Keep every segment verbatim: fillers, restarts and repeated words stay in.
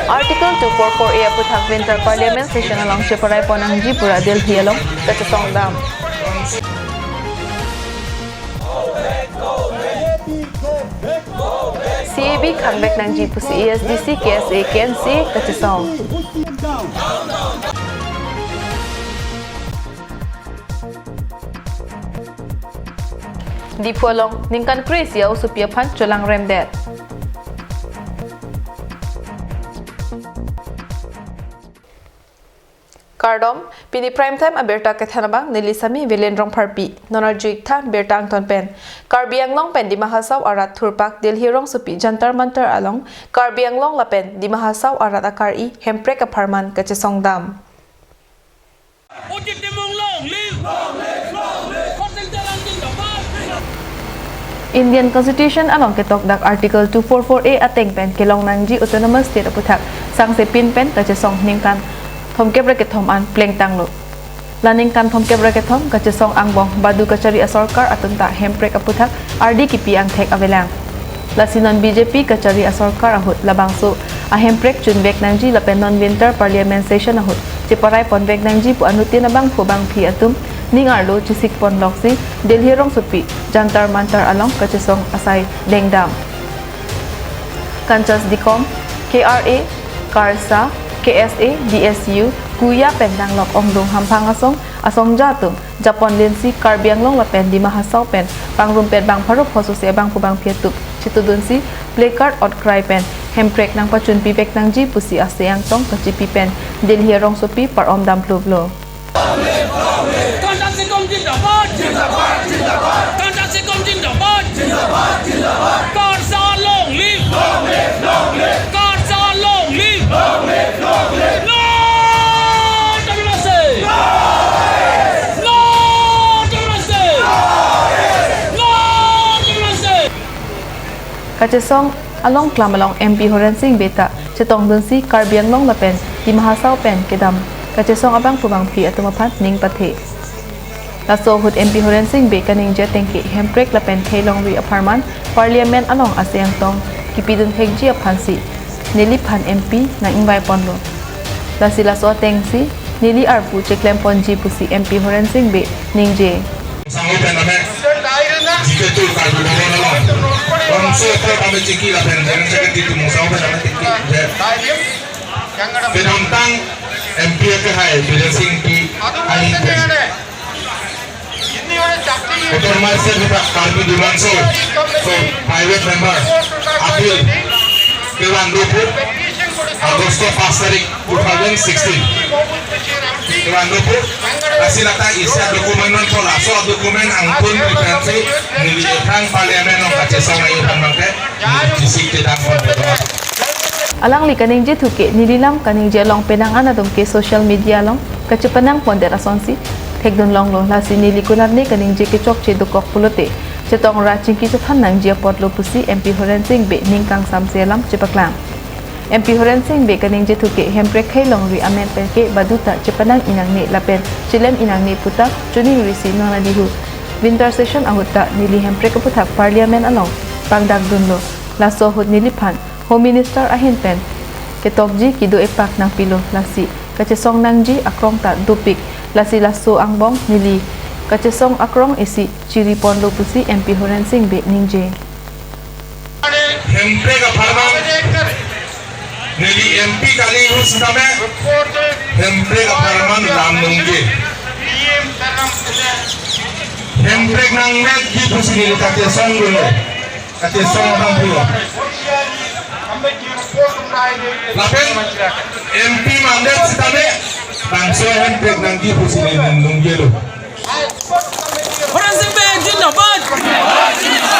Article two four four A aphuthak Winter Parliament Session along cheparai pon nangji pura Delhi along kachesong dam. C A B khangvek nangji pusi A S D C, K S A, K N C A kachesong. Diphu along ningkan kre-isi a-osopi aphan cholangremdet. Kardom, pini Prime Time abirta kethan abang neli Sami Velen Rongpharpi. Non arju-ik tha birta angton pen. Karbi Anglong pen Dima Hasao arat thurpak Delhi rongsopi Jantar Mantar along Karbi Anglong lapen Dima Hasao arat akar-i hemprek apharman kachesong dam. Ojit Timung long live! Long live, long live! Hotel Jalan zindabad! Indian Constitution along ketokdak Article two four four A ateng pen kelong nangji Autonomous State aphuthak sangse pin pen kachesong ningkan thomkep ra kethom an plengtanglo. La ningkan thomkep ra kethom kachesong angbong badu kachari asorkar atum ta hemprek aphuthak ardi kipi angthek avelang. Lasi non B J P kachari asorkar ahut labangso ahemprek chunvek nangji lapen non Winter Parliament Session ahut cheparai ponvek nangji pu anuttin abangphu bangphi atum ning arlo chesik ponloksi Delhi rongsopi Jantar Mantar along kachesong asai dengdam. Kanchas Dikom, K R A, KARSA, K S A, D S U, KUYA pen danglok ongdung hamphang asong, asongja atum japon linsi Karbi Anglong lapen Dima Hasao pen pangrumpet bang pharo pho sose abangphu bangphi atum chetudunsi placard otkrai pen hemprek nangpachunpivek nangji pusi ase angtong kachipi pen Delhi arongsopi par-om dampluplo. Kanchas Dikom zindabad! Zindabad! Zindabad! Kanchas Dikom zindabad! Zindabad! Zindabad! KARSA long live! Long live! Long live! KARSA long live! Long live! Long live! No democracy! No democracy! No democracy! Kachesong along klam along M P Horen Sing Bey ta chetongdunsi Karbi Anglong lapen Dima Hasao pen kedam kachesong abangphu bangphi atum aphan ning pathe. Laso ahut M P Horen Sing Bey kaningje ateng ke hemprek lapen khei longri apharman Parliament along ase angtong kipidun thekji aphansi neliphan M P nang-ingvai ponlo. Lasi laso atengsi neli arpu cheklem ponji pusi M P Horen Sing Bey ningje. Sango pen name, G K two Karbi Bhawan along bangso apor kami chiki lapen General Secretary Timung Sango pen name chiki je. Kedamtang M P akehai Biren Singh Engti ahin pen Autonomous State of Karbi Dima Hasao, so private member, appeal, kevang do pu, August pas tarik two thousand sixteen. Kevang do pu, lasi lata isi a-document non, so laso a-document angtun preference neli aphrang Parliament along kachesong ayu aphan abangke, neli chisik chedam pon. Alangli kaningje thu ke neli lam kaningje along penang an atum ke social media along kachepanang pondet asonsi thekdun longlo, lasi neli konatne kaningje kechokche dokok pulote chetong ra chingki chethan nangji apotlo pusi M P Horen Sing Bey ning kangsamse alam chepaklang. M P Horen Sing Bey kaningje thu ke hemprek khei longri amen pen ke baduta chepanang inangne lapen chelem inangne puta chuning risi non adihu winter session ahut ta neli hemprek aphuthak Parliament along pangdakdunlo. Laso ahut neliphan Home Minister ahin pen ketokji kedo-epak nangpilo, lasi kachesong nangji akrong ta dopik, lasi laso angbong neli kachesong akrong isi chiri ponlo pusi M P Horen Sing Bey ningje. Hemprek apharman neli M P kali ahut sitame hemprek apharman lam ningje. Hemprek nangvekji pusi neli kachesong dolo. Kachesong abang pulo. Lapen M P mandet sitame bangso hemprek nangji pusi neli nungjelo. Horen Sing Bey zindabad!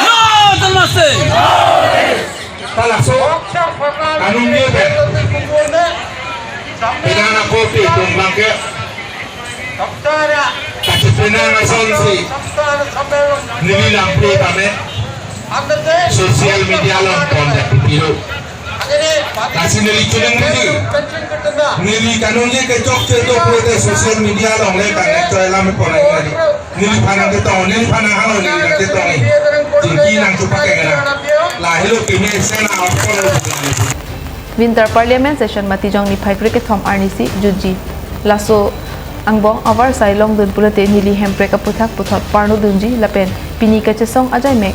No democracy! Talaso kaningje pen penang ako pi tum bangke kachepenang asonsi neli lample tame social media along pondet pilo. Lasi neli chuning neli, neli kaningje kechokche do pulote social media along le connect choi lam pon neli. Neliphan nangketong, neliphan nanghang, neli nangketong. Chingki nangchupak ke kena. Lahelo keme sena opor. Winter Parliament Session Matijong niphai krekethom arnisi jutji. Laso angbong avarsai longdun pulote neli Hemprek aputhak puthot parnodunji lapen pini kachesong ajaimek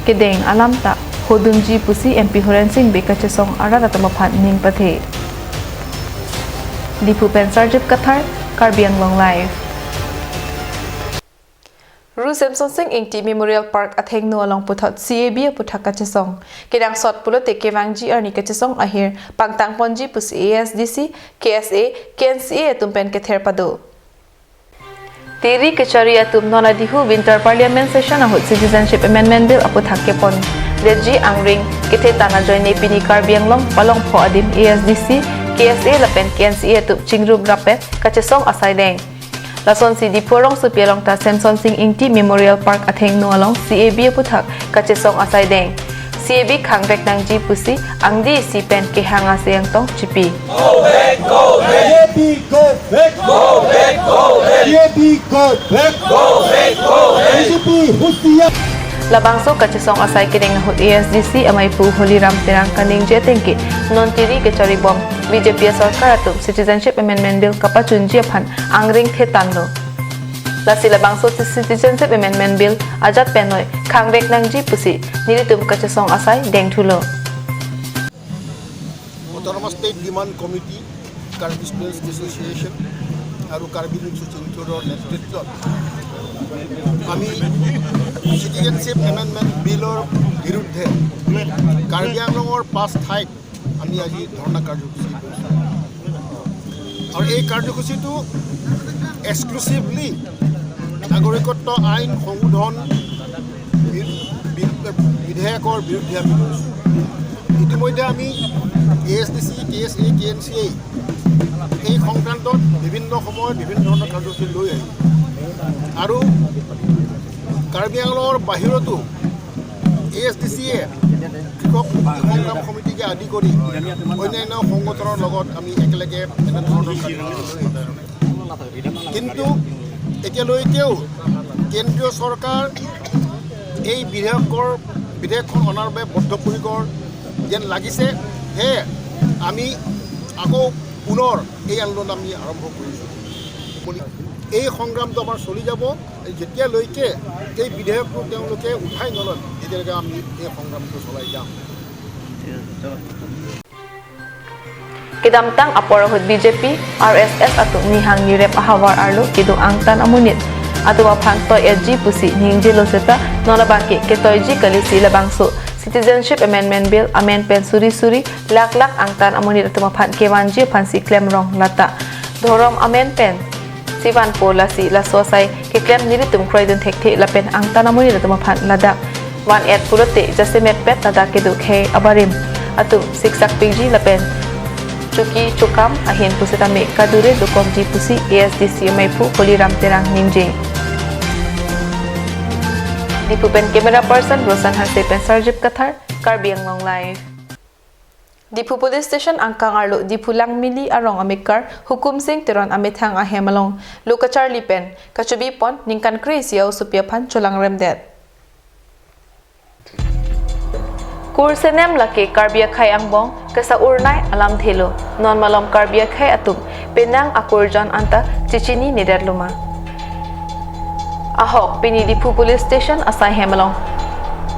kedeng alam ta hodunji pusi M P Horen Sing Bey kachesong arat atum aphan ning pathe. Diphu pen Sarjip Kathar, Karbi Anglong Live. Ru Semson Sing Ingti Memorial Park athengno along puthot C A B aputhak kachesong. Kenangsot pulote kevangji arni kachesong ahir pangtangponji pusi A S D C, K S A, K N C A atum pen kether pado. Tiri kechari atum non adihu Winter Parliament Session ahut Citizenship Amendment Bill aputhak kepondetji angring kethetan ajoine pini Karbi Anglong palongpho adim A S D C, K S A lapen K N C A atum chingrum rapet kachesong asai deng. Lasonsi Diphu rongsopi along ta Semson Sing Ingti Memorial Park athengno along C A B aputhak kachesong asai deng. C A B khangrek nangji pusi angdi isi pen kehang ase angtong chipi. Go back, go back. C A B go back. Go back, go back. C A B go back. Go back, go back. B J P husiar. Labangso kachesong asai kedeng ahut A S D C amaiphu Holiram Terang kaningje atengke non tiri kechari bom B J P asorkar atum Citizenship Amendment Bill kapachunji aphan angring thetanlo. Lasi labangso Citizenship Amendment Bill ajat penoi khangrek nangji pusi nelitum kachesong asai dengthulo. Autonomous State Demand Committee, Karbi Students Association আৰু কাৰ্বি ৰিলিফ ছ'চাইটিৰ নেতৃত্বত আমি citizenship amendment বিলৰ বিৰুদ্ধে কাৰ্বি আংলঙৰ পাঁচ ঠাইত আমি আজি ধৰ্ণা কাৰ্যসূচী কৰিছোঁ। আৰু এই কাৰ্যসূচীটো এক্সক্লুচিভলি নাগৰিকত্ব আইন সংশোধন বি-, বি-, বিধেয়কৰ বিৰুদ্ধে আমি লৈছোঁ। ইতিমধ্যে আমি এ এছ ডি চি, কে এছ এ, কে এন চি এ এই সংক্ৰান্তত বিভিন্ন সময়ত বিভিন্ন ধৰণৰ কাৰ্যসূচী লৈ আহিছোঁ। আৰু কাৰ্বি আংলঙৰ বাহিৰতো এ এছ ডি চি এ, কৃষক মুক্তি সংগ্ৰাম সমিতিকে আদি কৰি অন্যান্য সংগঠনৰ লগত আমি একেলগে এনেধৰণৰ কাৰ্যসূচী লৈ আহিছোঁ। কিন্তু এতিয়ালৈকেও কেন্দ্ৰীয় চৰকাৰ এই বিধেয়কৰ, বিধেয়কখন অনাৰ বাবে বদ্ধপৰিকৰ যেন লাগিছে। সেয়ে আমি আকৌ পুনৰ এই আন্দোলন আমি আৰম্ভ কৰিছোঁ। এই সংগ্ৰামটো আমাৰ চলি যাব। যেতিয়ালৈকে এই বিধেয়কটো তেওঁলোকে উঠাই নলয়, তেতিয়ালৈকে আমি এই সংগ্ৰামটো চলাই যাম। Kedamtang apor ahut B J P, R S S atum nihang nirep ahavar arlo kedo angtan amonit atum aphan toi-etji pusi ningjelo seta non labangke ketoiji kalisi labangso Citizenship Amendment Bill amen pen suri suri lakh lakh angtan amonit atum aphan kevanji aphansi klemrong lata. Dhorom amen pen si vanpo lasi laso asai keklem nelitum kroidun thekthe lapen angtan amonit atum aphan ladak van-et pulote jasemetpet ladak kedo khei abarim atum siksak piji lapen chuki chukam ahin pusitame kadure dokomji pusi A S D C amaiphu Holiram Terang ningje. Diphu pen camera person Roshan Hanse pen Sarjip Kathar, Karbi Anglong Live. Diphu Police Station angkang arlo Diphu Langmili arong amekar Hukum Sing Teron amethang ahem along lo kacharli pen kachobipon ningkan kre-isi a-osopi aphan cholangremdet. Kursenem lake Karbi akhei angbong kesa urnai alamthelo, non malom Karbi akhei atum penang akurjon anta chechini nedet loma. Ahok pini Diphu Police Station asai hem along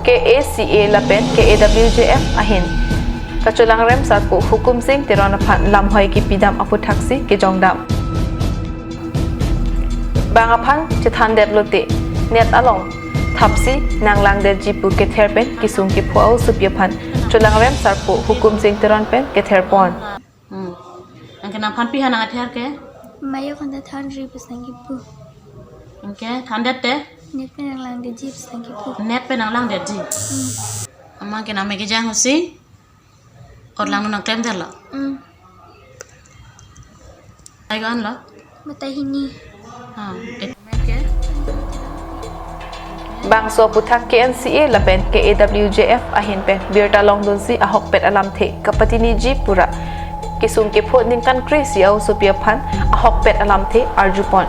K A C A lapen K A W J F ahin kacholangrem sarpo Hukum Sing Teron aphan lamhoi kipidam aputhaksi kejongdam. Bang aphan chethandet lote net along thapsi nanglangdetji pu kether pen kesung kepho a-osopi aphan cholangrem sarpo Hukum Sing Teron pen ketherpon. Hmm. Anke nangphan pi ha nang ather ke? Mayo khanta thanri pusang kipu. Anke thandet te? Net pen nanglangdetji pusang kipu. Net pen nanglangdetji. Hmm. Ama ke nang me kejang hosi? Kot langno nangklemdetlo? Hmm. Ai ko-an lo? Batai hini. Ha, et- Bangso aputhak K N C A lapen K A W J F ahin pen birta longdunsi ahokpet alamthe kapatiniji pura kesung kepho ningkan kre-isi a-osopi aphan ahokpet alamthe arjupon.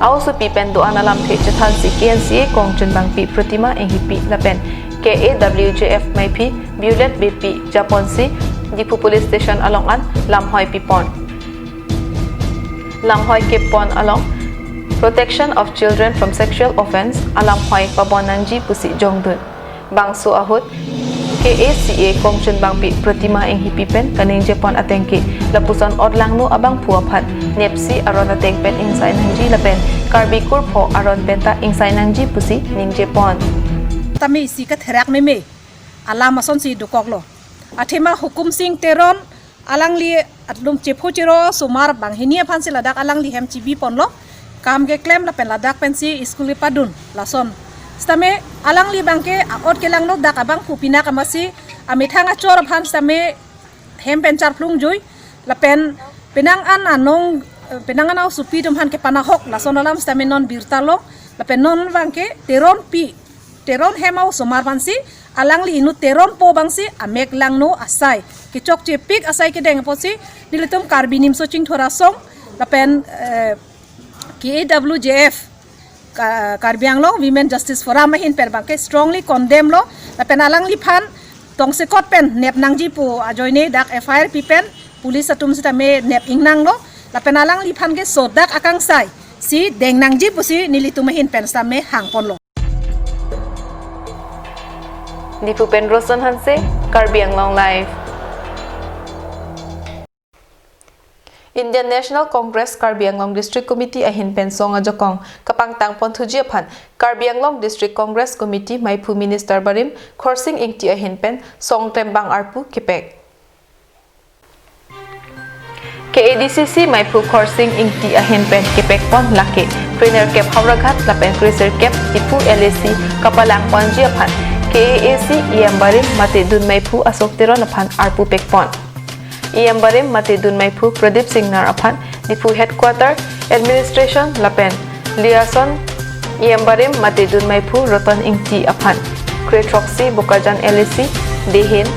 A-osopi pen do-an alamthe chethansi K N C A kongchunbangpi Protima Enghipi lapen K A W J F maiphi Violet Beypi japonsi Diphu Police Station along an lamhoi pipon. Lamhoi kepon along Protection of Children from Sexual Offence alamhoi pabon nangji pusi jongdun. Bangso ahut K A C A kongchunbangpi Pratima Enghipi pen kaningjepon ateng ke lapuson orlangno abangphu aphan nepsi aron ateng pen ingsai nangji lapen Karbi kurpho aron penta ingsai nangji pusi ningjepon. Tame isi katherak meme alam asonsi dokoklo. Athema Hukum Sing Teron alangli atum chepho chero osomar banghini aphansi ladak alangli hem chibiponlo. Kam keklem lapen ladak pensi school kepadun lason. Sitame alangli abangke a-ot kelangno dak abangphu pinak amatsi amethang achor aphan sitame hem pen charphlung jui lapen penang an anong, eh, penang an aosopi atum aphan kepanahok lason alam sitame non birta long lapen non abangke Teronpi, Teron hem a-osomar aphansi alangli inut Teronpo abangsi amek langno asai kechokchepik asai kedeng apotsi nelitum Karbi Nimso Chingthor Asong lapen, eh, K A W J F, Ka-, Karbi Anglong Women Justice Forum ahin pen abangke strongly condemn lo lapen alangliphan tongsekot pen nep nangji pu ajoine dak F I R pipen police atum sitame nep ingnanglo lapen alangliphan ke sodak akangsai si deng nangji pusi nelitum ahin pen sitame hangponlo. Diphu pen Roson Hanse, Karbi Anglong Live. Indian National Congress Karbi Anglong District Committee ahin pen song ajakong kapangtangponthuji aphan Karbi Anglong District Congress Committee maiphu Minister barim Khorsing Ingti ahin pen song tembang arpu kepek. K A D C C maiphu Khorsing Ingti ahin pen kepekpon lake krenerkep Howraghat lapen kresirkep Diphu L A C kapalangponji aphan K A A C E M barim mate dun maiphu Ashok Teron aphan arpu pekpon. E M barim mate dun maiphu Pradip Singnar aphan Diphu Headquarter, Administration lapen Liaison, E M barim mate dun maiphu Roton Ingti aphan, krethroksi Bokajan L A C, Dehin,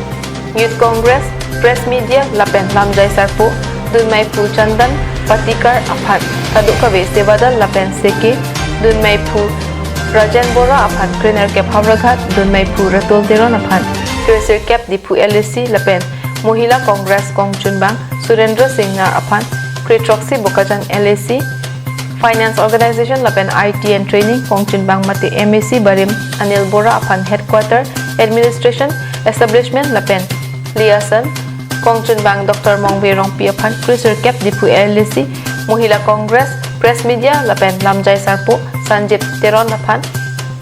Youth Congress, Press Media lapen Lamjai Sarpo, dun maiphu Chandan Patikar aphan, kadokave Sevadal lapen Seke, dun maiphu Rajen Bora aphan, krenerkep Howraghat, dun maiphu Ratul Teron aphan, kresirkep Diphu L A C lapen Mohila Congress kongchunbang Surendra Singnar aphan, krethroksi Bokajan L A C, Finance Organization lapen I T and Training kongchunbang mate M A C barim Anil Bora aphan Headquarter, Administration, Establishment lapen Liaison kongchunbang Doctor Mongve Rongpi aphan, kresirkep Diphu L A C, Mohila Congress, Press Media lapen Lamjai Sarpo Sanjib Teron aphan,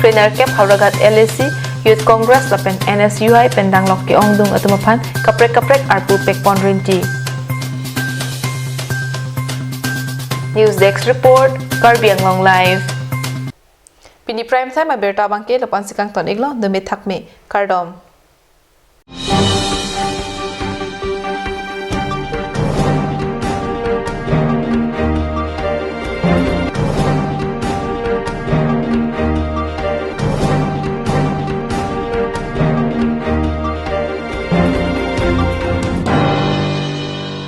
krenerkep Howraghat L A C, Youth Congress lapen N S U I pen danglok ke-ongdung atum aphan kaprek kaprek arpu pekpon rinti. News Desk Report, Karbi Anglong Live. Pini Prime Time abirta abangke lapu-ansi kangton-iklo, dome thakme, kardom.